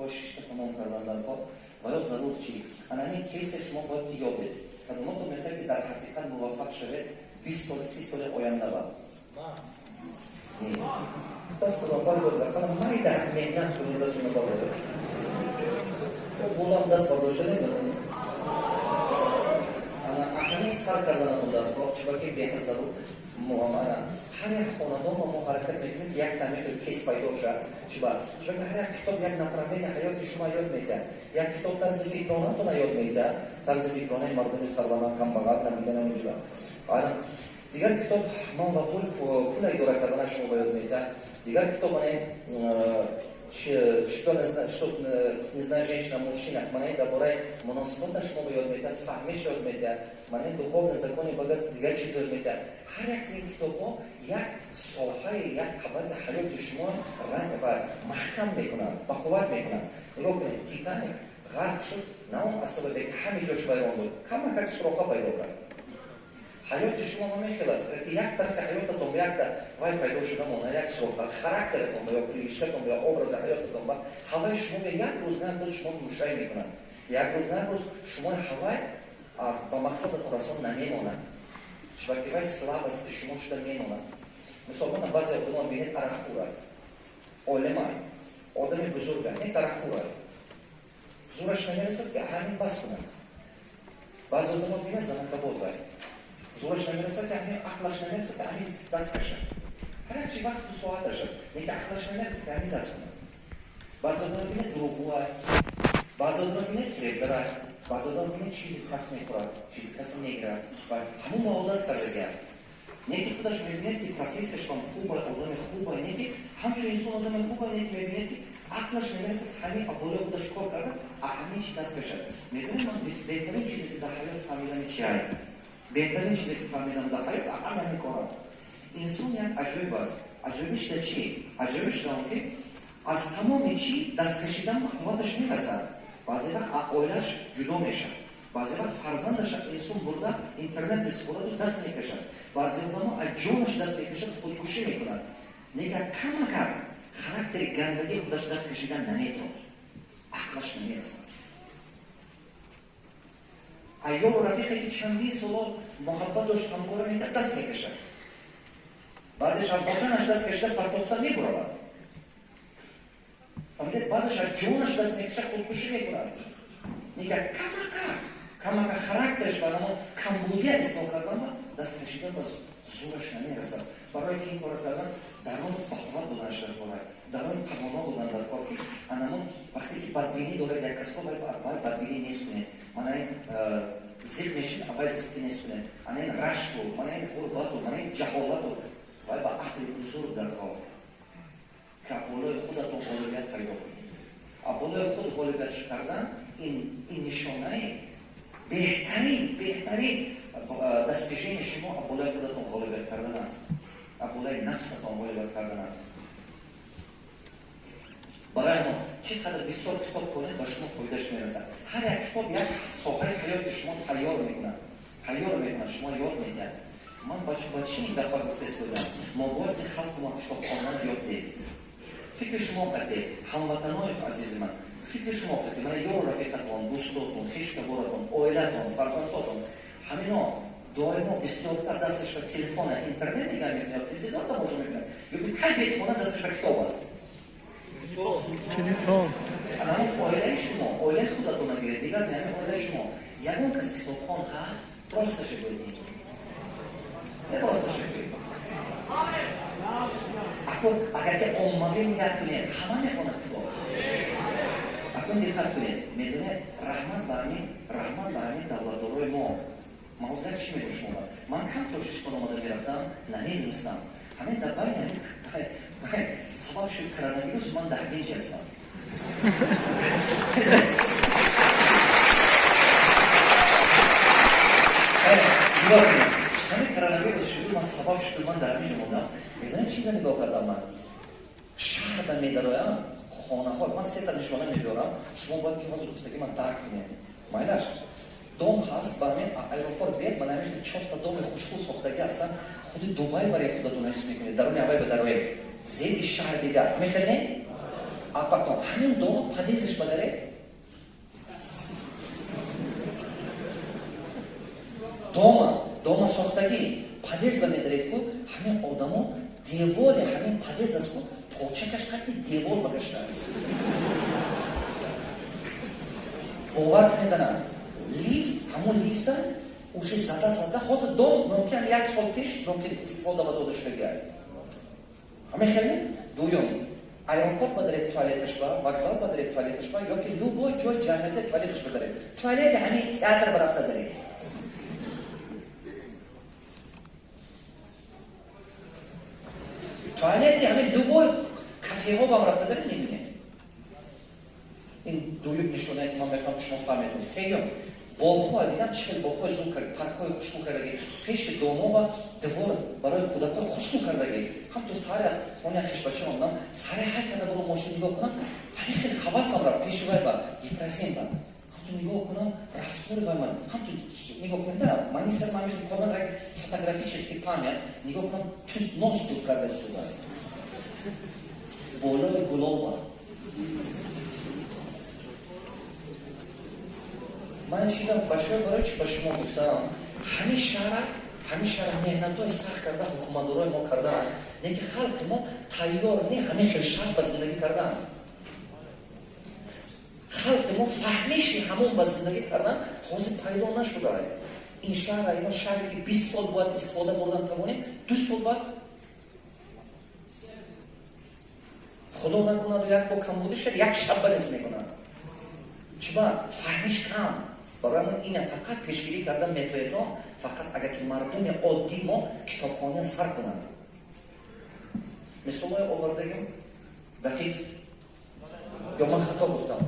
Китобҳои шишта тамом кардан дар кор ва ё зарур чӣ? Ана ҳамин кейсе шумо бояд ки ёбед. Кадомото мехоҳед, ки дар ҳақиқат муваффақ шавед 20 сол, 30 соли оянда ба? Дастона бардоред, ақаллан майда меҳнат кунед, дастона бардоред. Болам даст бардошта намедонед. Ана ҳамин сар карданатон дар кор, чунки беҳад зарур. Ҳар як хонадон мо ҳаракат мекунем, ки як тамихел кейс пайдо шавад. Чиба? Чунки ҳар як китоб як направление ҳаёти шумо ёд медиҳад. Як китоб тарзи фикронатона ёд медиҳад, тарзи фикронаи мардуми сарватманд, камбағал, намида намеҷиба. Дигар китоб ман ва пул, пула идора кардана шумо ба ёд медиҳад. Дигар китоб мане «Что не знает женщина о мужчинах», мана дар бораи муносибата шумо ба ёд медиҳад, фаҳмиш ёд медиҳад. Мана «Духовный законы богатства» дигар чиз ёд медиҳад. Ҳар як ин китобҳо як соҳаи, як қабати ҳаёти шумо ранг ва маҳкам мекунад, бақувват мекунад. Нигоҳ кунед, «Титаник» ғарқ шуд на он аз сабабе, ки ҳаме ҷош вайрон буд, камакак суроха пайдо кард. Ҳаёти шумо ҳамин аст, ки як тарафи ҳаётатон ба якта вай пайдо шуда монад, як суроха характератон ба ё привычкатон ба ё образи ҳаётатон ба ҳаваи шумо ба, як рӯз на як рӯз шумо мушай мекунад, як рӯз на як рӯз шумои ҳавай ба мақсадатон расон намемонад, чунки вай слабости шумо шуда мемонад. Мисол, мана баъзе одамон бинед, арақхӯрад, олима, одами бузурга, не арақхӯрад, зӯраш намерасад, ки ҳамин бас кунад. Баъзе одамон бинед, занакабозай, зӯраш намерасад, ки ҳамин, ақлаш намерасад, ки ҳамин даст кашад. Ҳар як чи вақту соаташ аст, лекин ақлаш намерасад, ки ҳамин даст кунад. Баъзе одамон бинед, дурӯғгӯай, баъзе одамон бинед, фиребгарай, баъзе одамон бинед, чизи кас мехӯрад, чизи касе мегирад ва ҳамон ба одат кардагиам. Не ки худаш мебинед, ки профессияшон хуба, одами хуба, не ки ҳамчун инсон одами хуба, не ки мебинед, ки ақлаш намерасад ҳамин болои худаш кор карда, а ҳамин чи даст кашад. Медонед, ман беҳтарин чизе, ки дар ҳаёт фаҳмидам, чиай? Беҳтарин чизе, ки фаҳмидам дар ҳаёт, ҳама ҳамин корам. Инсон як аҷоиб аст. Аҷоибиш дар чӣ? Аҷоибиш дар он, ки аз тамоми чӣ даст кашидан ба қувваташ мерасад. Баъзе вақт оилаш ҷудо мешавад, баъзе вақт фарзандаш инсон бурда интернет месупораду даст мекашад, баъзе одамо аз ҷонаш даст мекашад, худкушӣ мекунад. Нега камакак характери гандагии худаш даст кашидан наметавонад, ақлаш намерасад. Айёру рафиқе, ки чандин соло муҳаббат дошт, ҳамкорӣ мекард, даст мекашад. Баъзеш аз ватанаш даст кашида, партофта мебуравад. Фаҳмидед? Баъзеш аз ҷонаш даст мекашад, худкушӣ мекунад. Нега камакак, камака характераш ва ҳамон камбудия ислоҳ кардан ба даст кашидан ба зӯраш намерасад. Барои ки ин кора кардан, дарун бахувват буданаш дар кора, дарун тавоно будан дар кор, ки анамон вақте ки бадбинӣ доред як касо, вай бадбинӣ нест кунед. Мана ин зиқ мешин, аввай зиқки нест кунед. Ана ин рашку, мана ин ғурбату, мана ин ҷаҳолату, вай ба ақли бузург дар кор, ки болои худатон ғолибият пайдо кунед. А болои худ ғолибият кардан ин нишонаи беҳтарин, беҳтарин достижение шумо болои худатон ғолибият кардан аст, болои нафсатон ғолибият кардан аст. Барои мо чӣ қадар бисёр китоб хонед, ба шумо фоидаш мерасад. Ҳар як китоб як соҳаи ҳаёти шумо тайёр мекунад, тайёр мекунад, шумо ёд медиҳад. Ман ба чӣ ин дафъа гуфта истодам? Мо бояд ки халқи мо китоб хондан ёд диҳем. Фикри шумо қатъе, ҳамватанои азизи ман, фикри шумо қатъе, мана ёру рафиқатон, дӯстотон, хештаборатон, оилатон, фарзандотон, ҳамино доимо бисёртар дасташ ба телефона, интернет нигоҳ мекунад, телевизор тамошо мекунад ё ки ҳар бетхона дасташ ба китоб аст? Телефон. Ҳамон оилаи шумо, оилаи худатон нагиред, дигар ҳамин оилаи шумо ягон кас китобхон ҳаст? Росташа гӯед, не, росташа гӯед. Акун агар ки оммавӣ нигаҳ кунед, ҳама мехонад китоб. Акун диққат кунед, медонед, раҳмат ба ҳамин, раҳмат ба ҳамин давлатдорои мо. Ман ҳозир чӣ мегӯям шумо? Ман кам Тоҷикистон омада мерафтам, намедонистам. Ҳамин дар байни ҳамин сабаб шуд коронавирус, ман дар ҳамин ҷа ҳастам. Нигоҳ кунед, ҳамин коронавирус шуд, ман сабаб шуд, ман дар ҳамин ҷо мондам. Медонед, чиза нигоҳ кардам? Ман шаҳр ба медароям, хонаҳо, ман сета нишона мебиёрам, шумо бояд ки ҳозир гуфтаги ман дарк кунед. Майлаш, дом ҳаст ба ҳамин аэропорт биед, ба ҳамин чорта доми хушрӯ сохтагӣ ҳастанд, худи Дубай барои худатон ҳис мекунед, даруни ҳавай ба дароед, зери шаҳр дигар ҳамин хел не? А потом ҳамин дома подъездаш бадаре дома сохтагӣ подъезд ба медаред ку ҳамин одамо девори ҳамин подъезд аст ку почакаш қати девор багашта. Бовар кунед ана лифт ҳамон лифта уже зада зада ҳозир дом мумкин як сол пеш мумкин истифода ба дода шудагиа. Ҳамин хеле дуюм аэропорт бадаред туалеташ ба, вокзал бадаред туалеташ ба, ёки любой ҷой ҷамъияте туалеташ бадаред. Туалети ҳамин театр барафта даред. Туалети ҳамин любой кафеҳо бам рафта даред мебинед. Ин дуюм нишонае ки ман мехоҳам шумо фаҳмед. Сеюм боғҳо дидам чӣ хел боғҳои зур кард, паркҳои хушрӯ кардагӣ, пеши домо ва двор барои кӯдакон хушрӯ кардагӣ. Ҳам ту сари аз хонаи хешбача омадам, сари ҳай карда буро мошин нигоҳ кунам, ҳамин хел ҳавасам рафт пеши вай ба гипросен ба. Ҳам ту нигоҳ кунам рафтори вай ман, ҳам ту нигоҳ кунам да, ман ин сар ман хел кор надорам, фотографический память, нигоҳ кунам туз нос туф карда истода. Болои гулоба. Ман чизам бачаҳо барои чӣ ба шумо гуфтам, ҳамин шаҳра меҳнатҳои сахт карда ҳукуматдорои мо кардаанд, лекин халқи мо тайёр не ҳамин хел шаҳр ба зиндагӣ кардан. Халқи мо фаҳмиши ҳамон ба зиндагӣ кардан ҳозир пайдо нашуда. Ин шаҳра ино шаҳре ки 20 сол бояд истифода бурдан тавонем, 2 сол баъд худо накунаду як бо камбудӣ шад, як шаб ба низ мекунад. Чиба фаҳмиш кам. Барои мо ина фақат пешгирӣ кардан метоедон, фақат агар ки мардуми оддӣ мо китобхона сар кунанд. Мисолҳои овардагим дақиқ ё ман хато гуфтам?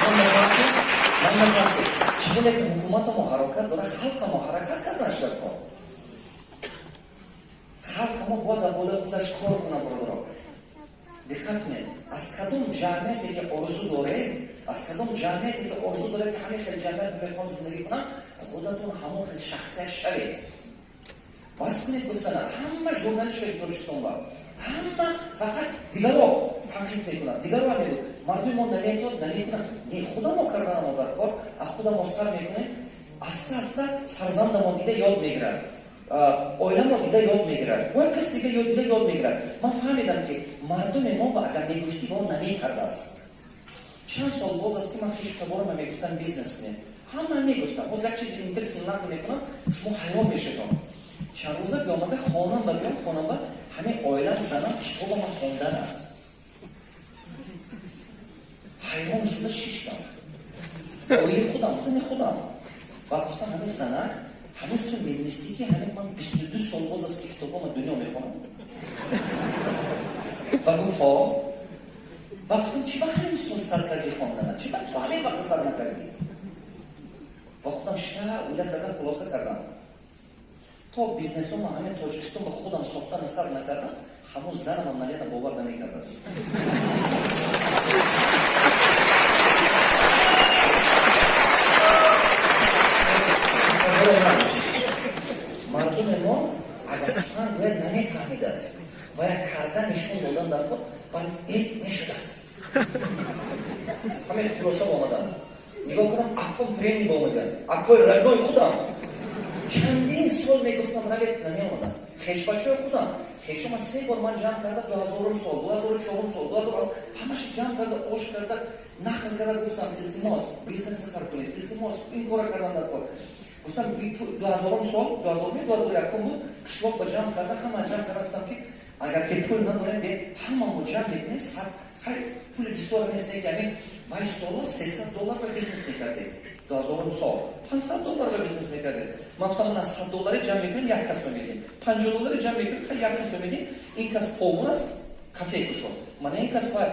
Ман мехоҳам ки чӣ хеле ки ҳукумати мо ҳаракат дорад, халқи мо ҳаракат карданаш дар кор. Халқи мо бояд дар болои худаш кор кунад, бародарон. Диққат кунед, аз кадом ҷамъияте ки орзу доред, аз кадом ҷамъияте ки орзу доред ки ҳамин хел ҷамъият мехоҳам зиндагӣ кунам, худатон ҳамон хел шахсият шавед. Бас кунед гуфтана, ҳама журналист шавед Тоҷикистон ба. Ҳама фақат дигаро танқид мекунад, дигаро мегӯяд. Мардуми мо наметавонад, намекунад. Не, худамо карданамо дар кор, аз худамо сар мекунем, аста аста фарзандамо дида ёд мегирад. Оиламо дида ёд мегирад, бо як кас дига ёд дида ёд мегирад. Ман фаҳмидам ки мардуми мо агар мегуфтӣ ба он намекардааст. Чанд сол боз аст ки ман хешу таборама мегуфтам бизнес кунем. Ҳама мегуфтам. Боз як чизи интересно нақл мекунам, шумо ҳайрон мешавед. Чанд рӯза биомада хонам ба биём, хонам ба ҳамин оилам занам китобама хондан аст. Ҳайрон шуда шиштам. Оилаи худам, зани худам. Ва гуфтам ҳамин занак ҳамин ту мебинистӣ ки ҳамин ман 22 сол боз аст ки китобҳома дунё мехонам. Ва гуфт ҳо. Ва гуфтам чӣ ба ҳамин сол сар кардӣ хондана? Чӣ ба ту ҳамин вақта сар накардӣ? Ва худам шина уля карда хулоса кардам. То бизнесома ҳамин Тоҷикистон ба худам сохтана сар накардам, ҳамон занамам налена бовар намекардааст. Мардуми мо агар сухан гӯяд намефаҳмидааст ва як карда нишон додан дар кор бал мешудааст. Ҳамин хулоса омадам. Нигоҳ кунам, аком тренинг омадам, акои родной худам. Чандин сол мегуфтам равед, намеомадам. Хешбачаҳои худам, хешома 3 бор ман ҷамъ карда 2000 сол, 2004 сол, 2000 ҳамаша ҷамъ карда, ош карда, нақл карда гуфтам илтимос, бизнеса сар кунед, илтимос, ин кора кардан дар кор. Гуфтам 2000 сол, 2000, 2001 буд, қишлоқ ба ҷамъ карда, ҳама ҷамъ карда гуфтам ки агар ки пул надорем, бе ҳамамо ҷамъ мекунем, сар хай пули бисёр нест, не ки ҳамин вай соло $300 ба бизнес мекардед. 2000 сол $500 ба бизнес мекардед. Ман гуфтам ман $100 ҷамъ мекунем, як кас мемедим. $50 ҷамъ мекунем, хай як кас мемедим. Ин кас повар аст, кафе кушод. Ман ин кас вай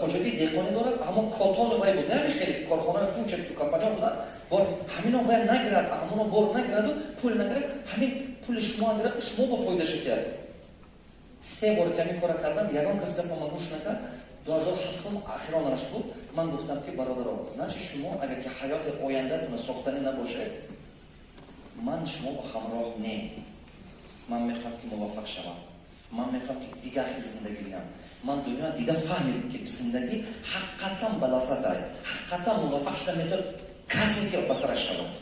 хоҷагии деҳқонӣ дорад, ҳамон котону вай буд, не хеле корхонаи фунчекс компания буданд. Бор ҳамино вай нагирад, ҳамоно бор нагираду пул нагирад, ҳамин пули шумо нагирад, шумо ба фоида шудед. 3 бор ки ҳамин кора кардам, ягон кас гапама гӯш накард. 2007 охиронаш буд. Ман гуфтам ки бародаро, значит шумо агар ки ҳаёти ояндатонро сохтанӣ набошед, ман шумо ба ҳамроҳ не. Ман мехоҳам, ки муваффақ шавам. Ман мехоҳам, ки дигар хел зиндагӣ бинам. Ман дунё дида фаҳмидам, ки зиндагӣ ҳақиқатан балаззат ай, ҳақиқатан муваффақ шуда метавонад касе, ки ба сараш шавад.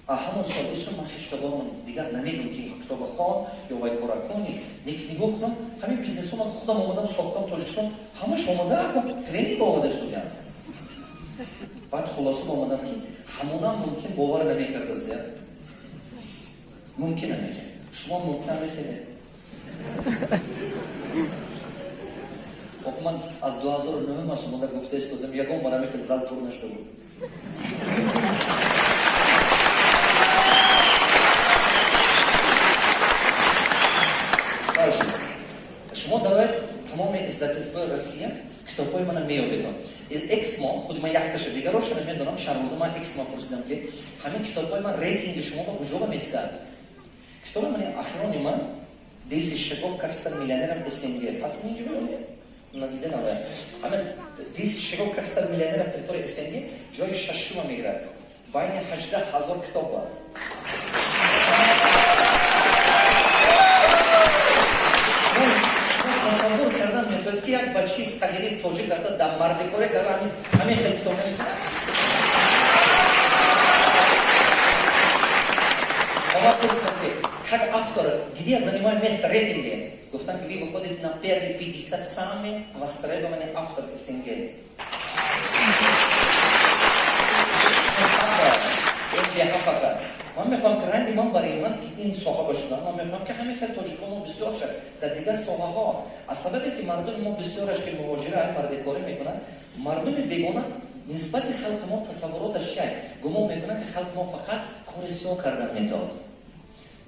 Ҳамон сол исо ман хештобонам дигар намедум, ки китоба хон ё вай кора куни. Лекин нигоҳ кунам, ҳамин бизнесо ман худам омадам сохтам Тоҷикистон, ҳамаш омада тренинг омада студиям. Баъд хулоса омадам, ки ҳамонам мумкин бовар намекардаз, мумкин намекард. Шумо мумкин мехелед. Ман аз 2009 аст омада гуфта истодам, ягон бора мехел зал пур нашуда буд. Шумо дароед тамоми издательствои Россия, китобҳои мана меёбед. Эксмо, худи ман якташа, дигароша намедонам. Чанд рӯза ман Эксмо пурсидам, ки ҳамин китобҳои ман рейтинги шумо ба куҷо меистад. Китоби мани охирони ман «10 шагов как стать миллионером СНГ». Ҳаст инҷо надида навая. Ҳамин «10 шагов как стать миллионером территории СНГ» ҷои шашума мегирад байни 18 000 китоб бар. Тасаввур кардан метавонед, ки як бачаи сағири тоҷик рафта дар мардикоре дар ҳамин хел китоб менависад? Ама пурсидам, ки как автор, где я занимаю место в рейтинге? Гуфтан, ки вы выходите на первые 50 самых востребованных авторов СНГ. Ман мехоҳам, ки ранги ман барои ман ки ин соҳа бошудам. Ман мехоҳам, ки ҳамин хел тоҷикон мо бисёр шад дар дигар соҳаҳо. Аз сабабе ки мардуми мо бисёраш ки муҳоҷира, мардикорӣ мекунанд, мардуми бегона нисбати халқи мо тасаввуроташ чиай? Гумон мекунанд, ки халқи мо фақат кори сиёҳ кардан метавонад.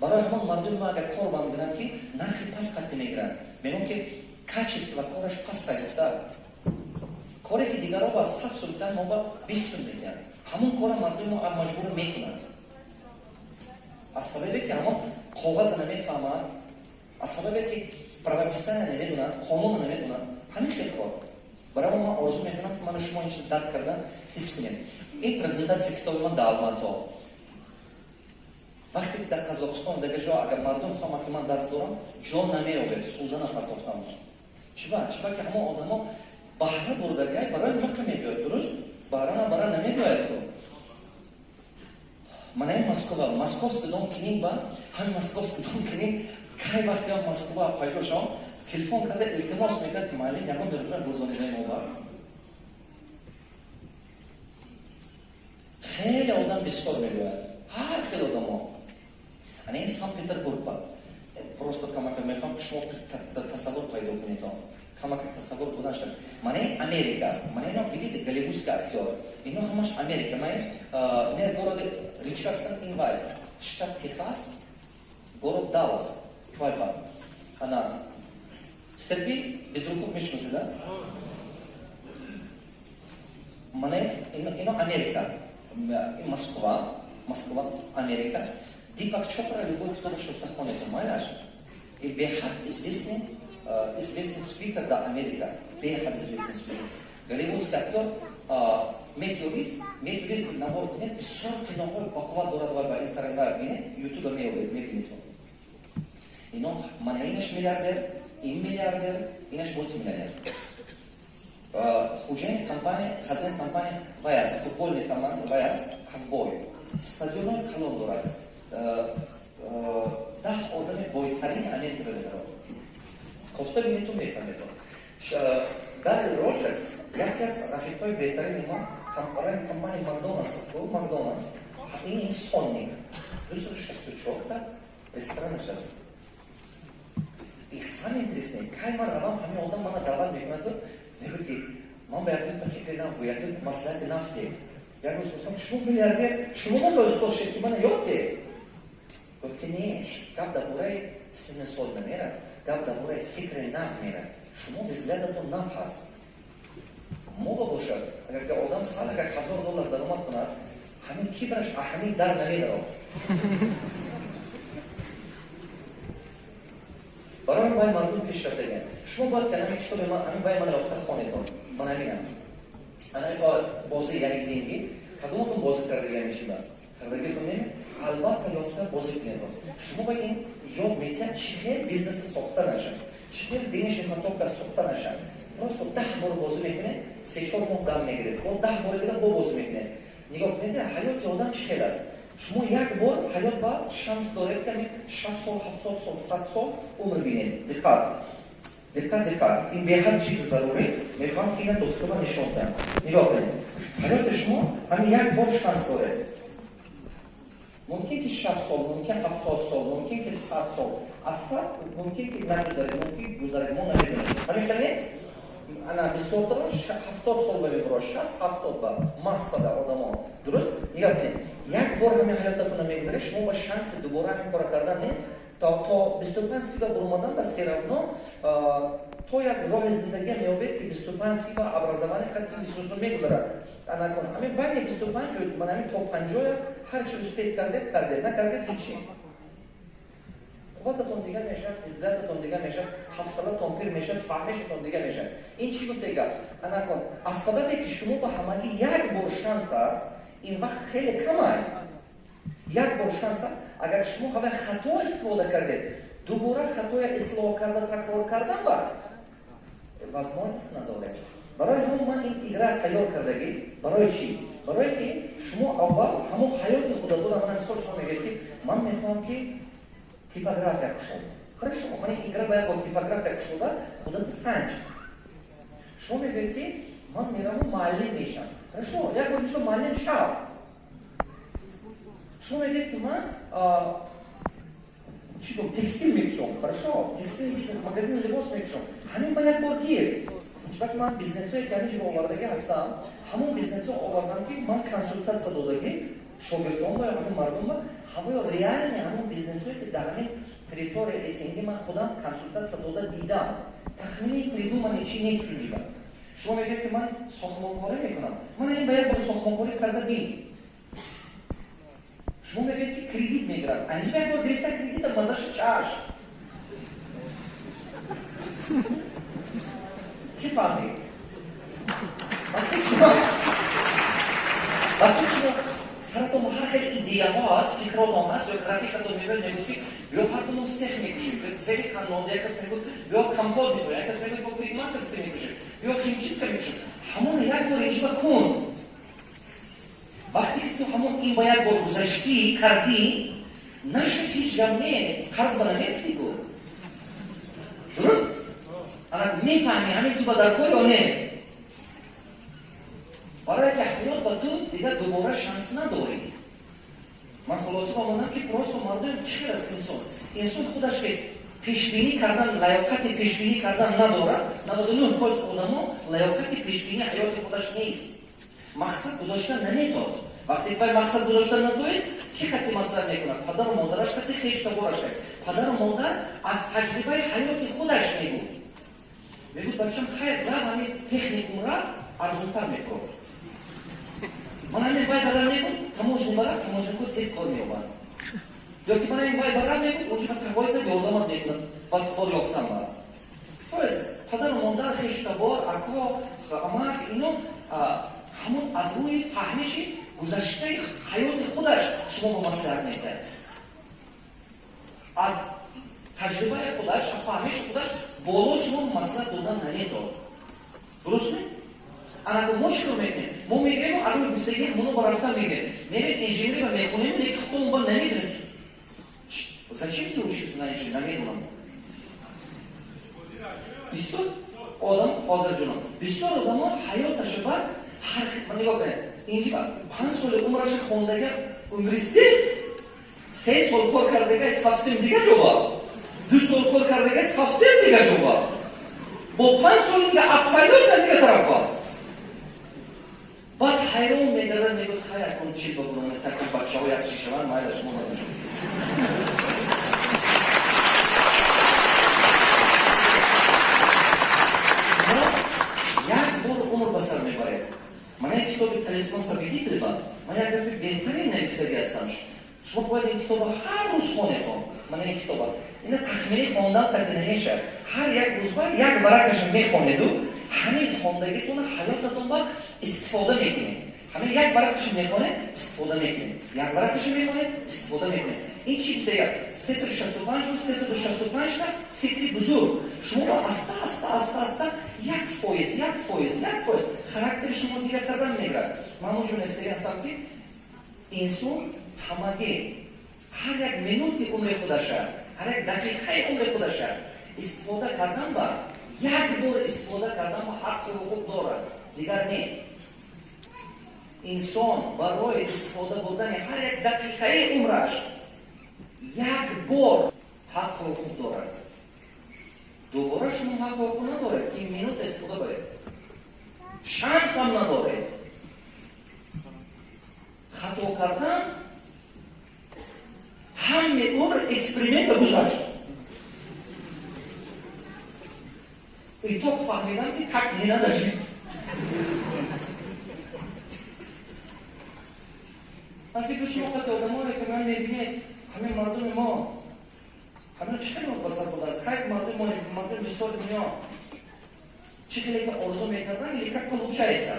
Барои ҳамон мардуми мо агар кор ба мегиранд, ки нархи паст қатӣ мегиранд, мегӯям, ки качество кораш паста гуфта. Коре ки дигарро ба 100 сум метиҳанд, мо ба 20 сум метиҳанд. Ҳамон кора мардуми мо маҷбур мекунанд, аз сабабе ки ҳамон коғаза намефаҳманд, аз сабабе ки правописание намедонанд, қонунро намедонанд. Ҳамин хел кор. Барои ман орзу мекунам, ки ману шумо ин чиз дарк кардан, ҳис кунем. Ин презентатсия китоби ман дар Алмато. Вақте ки дар Қазоқистон, дигар ҷо агар мардум фаҳмад, ки ман дарс дорам, ҷо намеёбед, сӯзана партофтам. Чиба? Чиба ки ҳамон одамо баҳра бурдагай барои мака мебиёд, дуруст? Баҳра набара намебиёяд ку. Мана ин Москва, Московский дом книг ба ҳамин Московский дом книг. Кай вақте ям Москва пайдо шавам, телефон карда илтимос мекард, ки муаллим, ягон мерода гузонидаи мо бар. Хеле одам бисёр мегӯяд, ҳар хел одамо. Ана ин Санкт Петербург ба. Просто камака мехоҳам, ки шумо тасаввур пайдо кунед, камака тасаввур будан шуд. Мана ин Америка, мана ино, видите, голливудский актер, ино ҳамаш Америка. Мана мэр города Ричардсон Инвай, штат Техас, город Даллас. Вайба ана Сергей Безруков мешиносед, да? Мана ино Америка, Москва, Москва, Америка. Дипак Чопра, любой китобаш шуфта хонед, майлаш. И беҳад известный спикер да Америка, беҳад известный спикер, голливудский актер Мэтью Рис. Мэтью Рис навор кунед, бисёр киноҳои бақувват дорад ва ба интернет бинед, Ютуба меёбед, мебинед. Ино мана инаш миллиардер, ин миллиардер, инаш мультимиллионер. Хужаин компания, хазин компания вай аст, футбольный команда вай аст, ковбой. Стадионҳои калон дорад. 10 одами бойтарини Америкаро медорад. Кофта бинед, ту мефаҳмед. Гарри Роджерс яке аз рафиқҳои беҳтарини ман, компанияи Макдоналдс аст. Макдоналдс ин сонник, 264-та ресторанаш аст. И самое интересное, кай ман равам, ҳамин одам мана даъват мекунад, мегӯяд, ки ман ба як дута фикри нав, як дута маслиҳати нафте. Як рӯз гуфтам: «Шумо миллиардер, шумо ба устод шед, ки мана ёдте?» Гуфт, ки не, гап дар бораи синну сол намерад, гап дар бораи фикри нав мерад. Шумо взглядатон нав ҳаст. Мо ба бошад, агар ки одам сал агар 1000 доллар даромад кунад, ҳамин кибраш ҳамин дар намедарод. Барои вай мардум пешрафтагиам. Шумо бояд ки ҳамин китоби ман, ҳамин вай ман рафта хонедон. Ман ҳаминам, ана бозӣ, яъне деньги. Кадоматон бозӣ кардагиам? Ишиба кардагиатон не? Албатта, ёфта бозӣ кунед. Шумо ба ин ёд метиҳад, чӣ хел бизнеси сохта нашад, чӣ хел денежный поток а сохта нашад. Просто 10 бор бозӣ мекунед, 3-4 моҳ дам мегиред, бо 10 бори дигар бо бозӣ мекунед. Нигоҳ кунед, ҳаёти одам чӣ хел аст. Шумо як бор ҳаёт ба шанс доред, ки 60 сол, 70 сол, 100 сол умр бинед. Диққат, диққат, диққат! Ин беҳад чизи зарурӣ. Мехоҳам, ки ина дӯстома нишон диҳам. Нигоҳ кунед, ҳаёти шумо ҳамин як бор шанс доред. Мумкин ки 60 сол, мумкин 70 сол, мумкин ки 100 сол. Асад мумкин ки нагузаред, мумкин гузаред, мо намедонем. Ҳамин хеле ана бисёртаро 70 сол ба мебуро, 60-70 ба массада одамо. Дуруст? Нигоҳ кунед, як бор ҳамин ҳаётатона мегузаред, шумо ба шанси дубора ҳамин кора кардан нест. То 25-30 ба буромадан ба всё равно то як роҳи зиндагия меёбед, ки 25-30 ба образование қати бисёрсо мегузарад. Анакун ҳамин байни 25 ман ҳамин то 50 ҳар чи успеть кардед, кардед, накардед, ҳичи. Қуввататон дигар мешавад, физиятатон дигар мешавад, ҳавсалатон пир мешавад, фаҳмишатон дигар мешавад. Ин чӣ гуфте гап? Анакун аз сабабе ки шумо ба ҳамагӣ як бор шанс аст, ин вақт хеле камай, як бор шанс аст. Агар шумо ҳамаи хато истифода кардед, дубора хатоя ислоҳ карда, такрор кардан ба возможность надоред. Барои ҳамон ман ин игра тайёр кардагӣ. Барои чӣ? Барое ки шумо аввал ҳамон ҳаёти худатона, мана мисол, шумо мегӯед, ки ман мехоҳам, ки типография кушод. Хорошо, ман ин игра ба як бор типография кушода, худата санҷ. Шумо мегӯед, ки ман меравам, муаллим мешам. Хорошо, як бор инҷо муаллим шав. Шумо мегӯед, ки ман чӣ гум, текстил мекушом. Хорошо, текстил бизнес, магазини либос мекушом. Ҳамин ба як бор гир. Вақте ман бизнесое ки ҳамин ҷо овардагӣ ҳастам, ҳамон бизнесо овардам, ки ман консултатсия додагӣ шогирдон ва ҳамон мардум ба ҳамоё реально ҳамон бизнесое, ки дар ҳамин территория СНГ ман худам консултатсия дода дидам. Тахмини придуманный чи нест инҷиба. Шумо мегӯед, ки ман сохтмонкорӣ мекунам. Ман ин ба як бор сохтмонкорӣ карда бин. Шумо мегӯед, ки кредит мегирам. Анҷиба як бор гирифта кредита мазаша чаш. Ки фаҳмид? Вақте шумо саратон ҳар хел идеяҳо аст, фикротон ҳаст, ё графикатон мебаред, мегӯед, ки биё ҳар цех мекушем, цехи каннонда, як кас мегӯяд, биё компот мекунем, як кас мегӯяд, биё парикмахерская мекушем, биё химчистка мекушем. Ҳамон як бор инҷиба кун. Вақте ки ту ҳамон ин ба як бор гузаштӣ, кардӣ, нашуд, ҳеҷ гап не, қарз ба намефтӣ ку. Дуруст? Ана мефаҳмӣ, ҳамин ту ба дар кор ё не? Барое ки ҳаёт ба ту дигар дубора шанс надорӣ. Ман хулоса омадам, ки просто мардум чӣ хел аст. Инсон худаш ки пешбинӣ кардан, лаёқати пешбинӣ кардан надорад. 99% одамо лаёқати пешбинӣ ҳаёти худаш нест, мақсад гузоштан наметод. Вақте вай мақсад гузоштан надоист, ки хати маслиҳат мекунад? Падару модараш хати, хештабораш. Падару модар аз таҷрибаи ҳаёти худаш мегӯд: «Бачам, хайр, рав, ҳамин техникум рафт, арзонтар мефурӯшд». Ман ҳамин вай бара мегӯд, таможня бара, таможенко тез кор меёбад. Ё ки ман ин вай бара мегӯд, онҷо тағоита ёрдамат мекунад баъд кор ёфтан бара. То есть падару модар, хештабор, ако, амак, ино ҳамон аз рӯи фаҳмиши гузаштаи ҳаёти худаш шумо ба маслиҳат медиҳад. Аз таҷрибаи худаш, фаҳмиши худаш боло шумо маслиҳат додан намедод. Дуруст не? Ана мо чӣ кор мекунем? Мо мегирем, аз рӯи гуфтагӣ ҳамоно ба рафтан мегирем, мерем, инженерӣ ба мехонем, леки худамон ба намедонем. Зачем ты учился на инженер? Намедонам. Бисёр одам ҳозир ҷуноб, бисёр одамо ҳаёташа ба ҳар, нигоҳ кунед, инҷа 5 соли умраша хондага университет, 3 сол кор кардага совсем дигар ҷоба, 2 сол кор кардага совсем дигар ҷоба, бо 5 соли дига абсолютно дигар тарафа. Баъд ҳайрон мегардад, мегӯяд: «Хайр, кун чи бабурона, такун бачаҳо як чи шаванд, майла, шумо намешуд». Шумо як бор умр ба сар мебаред. Ман як китоби «Талисман победитель» ба ман як гапи беҳтарин нависагӣ ҳастам. Шумо бояд ин китоба ҳар рӯз хонетон. Ман ин китоба ина тахминӣ хондан қатъи намешавад. Ҳар як рӯз ба як варақаша мехонеду ҳамин хондагитона ҳаётатон ба истифода мекунед. Ҳамин як варақаши мехонед, истифода мекунед. Як варақаши мехонед, истифода мекунед. Ин чи гуфта? 365 рӯз, 365 та фикри бузург. Шумо аста, аста, аста, аста 1%, 1%, 1% характери шумо дигар кардан мегирад. Ман онҷо навиштагӣ ҳастам, ки инсон ҳамагӣ ҳар як минути умри худаша, ҳар як дақиқаи умри худаша истифода кардан ба як бор истифода кардан ба ҳаққу ҳуқуқ дорад, дигар не. Инсон барои истифода бурдани ҳар як дақиқаи умраш як бор ҳаққу ҳуқуқ дорад. Дубора шумо ҳаққу ҳуқуқ надоред, ки минута истифода баред, шансам надоред. Хато кардан, ҳамаи умр эксперимент ба гузашт. Итог фаҳмидам, ки как не надо жить. Ман фикр шумо қати одамоне, ки ман мебинед, ҳамин мардуми мо, ҳамин чӣ хеле басар буданд, хайр, мардуми мо, мардуми бисёри дунё чӣ хеле ки орзу мекарданд или как получается?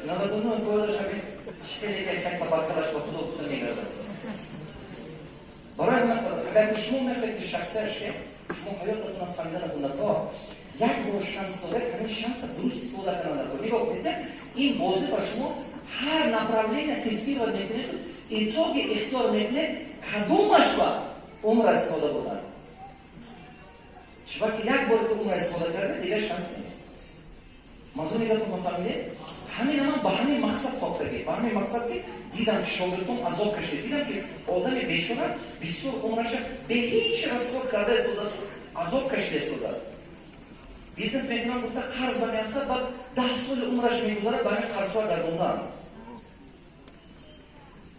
99 фоизаш ҳамин чӣ хеле ки хай табаркалаш ба худо гуфта мегардад. Барои ҳамин қадар, агар ки шумо мехоҳед, ки шахсия шед, шумо ҳаётатонро фаҳмиданатон дар як бор шанс доред, ҳамин шанса дуруст истифода кардан дар кор. Нигоҳ кунед, ин бозӣ ба шумо ҳар направление тестировать мекунед, итоги ихтиёр мекунед, кадомаш ба умр истифода бурдан. Чунки як бор ки умр истифода карда, дигар шанс нест. Мазмуни гапро фаҳмидед? Ҳамина ман ба ҳамин мақсад сохтагӣ, ба ҳамин мақсад, ки дидам, ки шогирдон азоб кашид, дидам, ки одами бечора бисёр умраша бе ҳеҷ расход карда истодааст, азоб кашида истодааст. Бизнес мекунам гуфта, қарз ба меафтад, баъд 10 соли умраш мегузарад ба ҳамин қарзҳоя гардондан.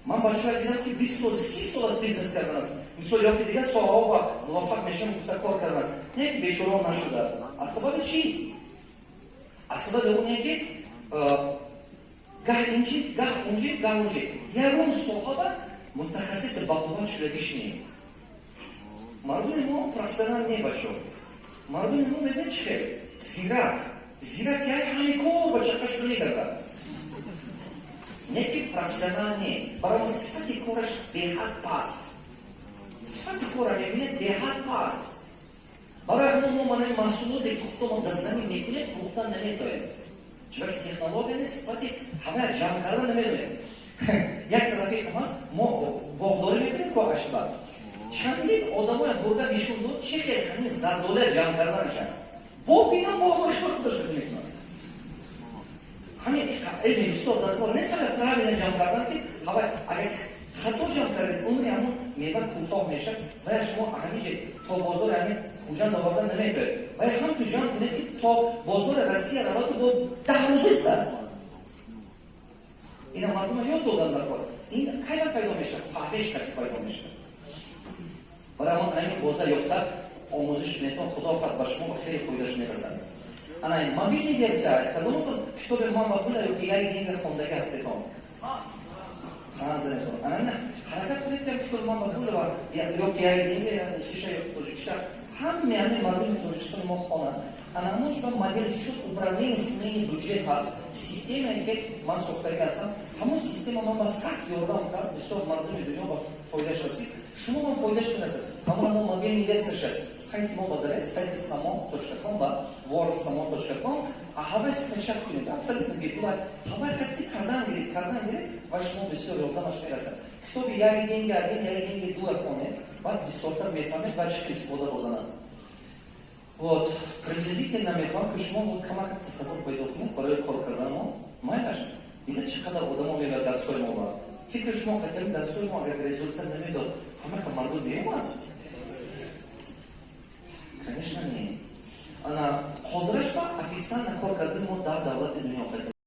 Ман бачаҳоя дидам, ки 20 сол, 30 сол аз бизнес кардан аст, мисол, ёки дигар соҳаҳо ба муваффақ мешавам гуфта кор кардан аст, не ки бечорао нашудааст. Аз сабаби чӣ? Аз сабаби оне, ки гаҳ инҷи, гаҳ унҷи, гаҳ унҷи, ягон соҳаба мутахассиси бақувват шудагиш не. Мардуми мо профессионал не, бачо. Мардуми мо медонед чӣ хел зирак, зирак, як ҳамин кор ба чақа шуда мегардад, не ки профессионал не. Барои сифати кораш беҳад паст, сифати кора мебинед, беҳад паст. Барои ҳамон мо манаи маҳсулоте, ки худомон дар замин мекунем, фурӯхтан наметоем, чунки технология нест, сифати ҳамая ҷамъ кардан намедонем. Як рафиқам ҳаст, мо боғдорӣ мекунем, коҳашба чандин одамоя бурда нишон дод, чӣ хел ҳамин зардолия ҷамъ карданаша. Бо бина боғ худо худаш мекунад. Ҳамин илми бисёр дар кор нест, ҳамин правильно ҷамъ кардан, ки ҳавай агар хато ҷамъ кардед, умри ҳамон мева кӯтоҳ мешавад ва шумо ҳамин ҷо то бозори ҳамин Хуҷанд овардан наметоед. Ва ҳам ту ҷамъ кунед, ки то бозори Россия раваду бо 10 рӯз истад. Ина мардума ёд додан дар кор. Ин кайва пайдо мешавад? Фаҳмиш кард пайдо мешавад. Барои ҳамон ҳамин боза ёфта омӯзиш кунедтон, худо хоҳад, ба шумо хеле фоидаш мерасад. Ана ин мобильный версия. Кадоматон китоби «Ман ва пула» ёки «Я и деньги» хондаги ҳастетон? Занетон. Ана ина ҳаракат кунед, ки китоби «Ман ва пула» ёки «Я и деньги» русиша ё тоҷикиша ҳамаи ҳамин мардуми Тоҷикистони мо хонанд. Ана ҳамон ҷо модель шуд, управление семейный бюджет ҳаст, системае, ки ман сохтагӣ ҳастам. Ҳамон система ман ба сахт ёрдам кард, бисёр мардуми дунё ба фоидааш расид, шумо ба фоидааш мерасад. Ҳамон мо мобильный версияш аст. Сайти мо ба даред, сайти samon.com ба worldsamon.com, ҳавай скачать кунед, абсолютно бепула. Ҳавай қатъи кардан гиред, кардан гиред ва шумо бисёр ёрдамаш мерасад. Китоби «Я и деньги один», «Я и деньги два» хонед, баъд бисёртар мефаҳмед ва чӣ хел истифода бурданам. Вот приблизительно мехоҳам, ки шумо бо камак тасаввур пайдо кунед барои кор кардани мо. Майлаш, дида, чӣ қадар одамо меояд дарсҳои мо. Ба фикри шумо, қатъиян дарсҳои мо агар результат намедод, ҳамақа мардум меомад?